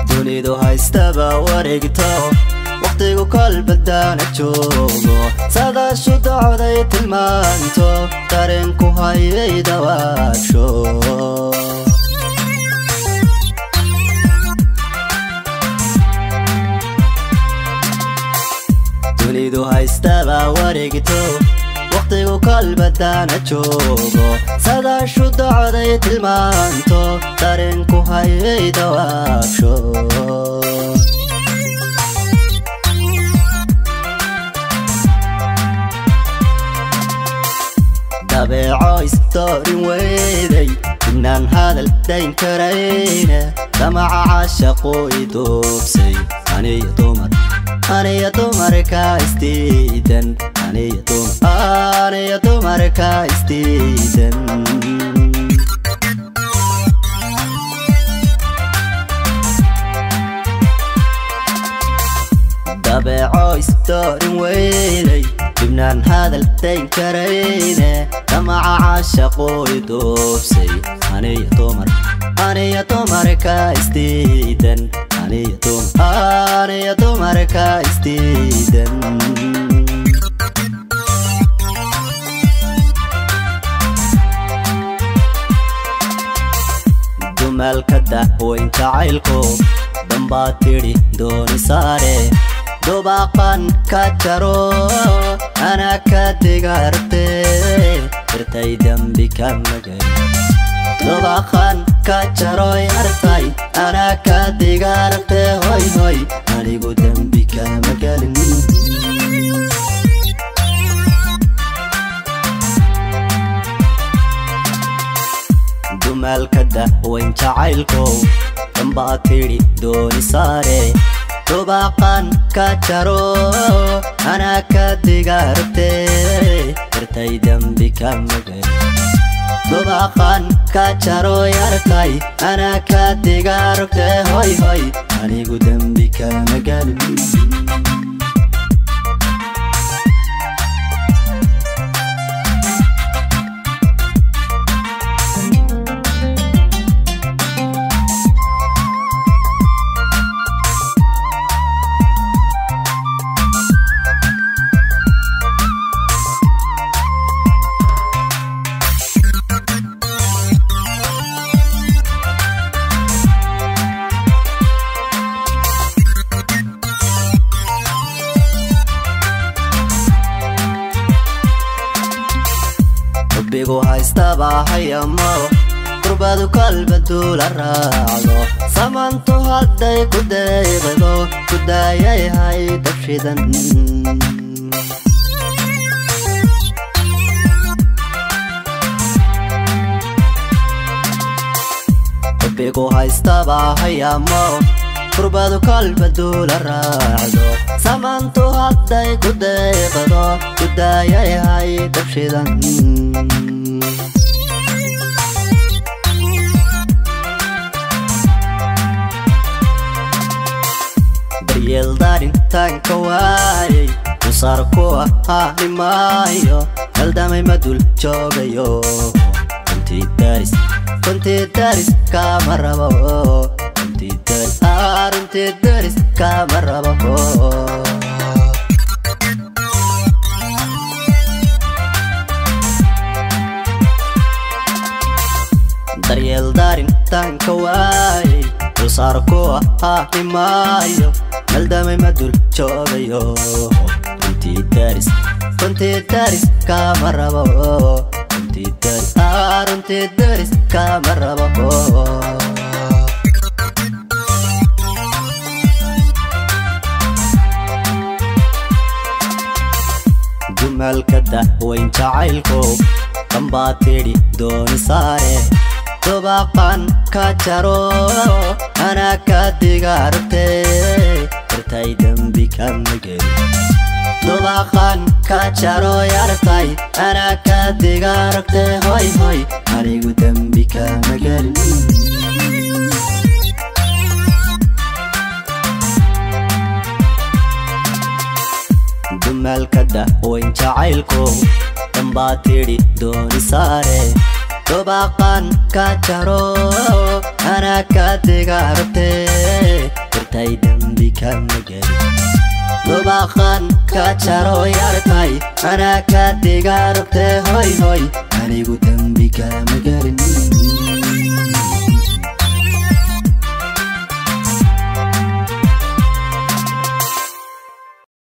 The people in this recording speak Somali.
Dunidu haystaba wareegto, waqtigu kolbadaana joogo, sadaashu docday tilmaanto, dareenku hayay dawaasho. Dunidu haystaba wareegto, waqtigu kolbadaana joogo, sadaashu docday tilmaanto, dareenku hayay dawaasho. Dabeeco isdoorin weyday, inaan hadal dayn karayne, damaca caashaqu i duubsay, aniyo dumar, aniyo dumarka isdiidan, aniyo dumar, aniyo dumarka isdiidan. Dabeeco isdoorin weyday, dibnaan hadal dayn karayne, damaca caashaqu i duubsay, aniyo dumar, aniyo dumarka isdiidan, aniyo dumar, aniyo dumarka isdiidan. Dumaalka dahweyn jacaylku dambaa tidhi dooni saare, dubaaqan ka jaro, anaa ka digaarte, irtay dembi ka magan. Dubaaqan ka jaroy artay, anaa ka digaarte, hoy hoy, anigu dembi kama gelin. Dumaalka dahweyn jacaylku dambaa tidhi dooni saare, dubaaqan ka jaro, anaa ka digaarte, irtay dembi ka magan. Dubaaqan ka jaroy artay, anaa ka digaarte, hoy hoy, anigu dembi kama gelin. Xubbigu haystaba hayamo, kurbadu kolba duula raacdo, samantu hadday ku deeqdo, ku daayay hay dabshidan. Xubbigu haystaba hayamo, kurbadu kolba duula raacdo, samantu hadday ku deeqdo, ku daayay hay dabshidan. Daryeel daarintaanka waayay, dusaar ku ahaani maayo, haldamay ma dul joogayo, runtii daris, runtii daris kama rabo, runtii daris, runtii daris kama rabo. Daryeel daarintaanka waayay, dulsaar ku ahaani maayo, maldamay ma dul joogayo, runtii daris, runtii daris kama rabo, runtii daris, runtii daris kama rabo. Dumaalka dahweyn jacaylko dambaa tidhi dooni saare, dubaqan ka jaro anaa ka digaaragte, yartay dembi kama gelin. Dubaqan ka jaro yartay anaa ka digaaragte, hoy hoy anigu dembi kama gelin. Dumaalka dahweyn jacaylko dambaa tidhi dooni saare, dubaqan ka jaro anaa ka digaaragte, yartay dembi kama gelin. Dubaqan ka jaro yartay anaa ka digaaragte, hoy hoy anigu dembi kama gelin.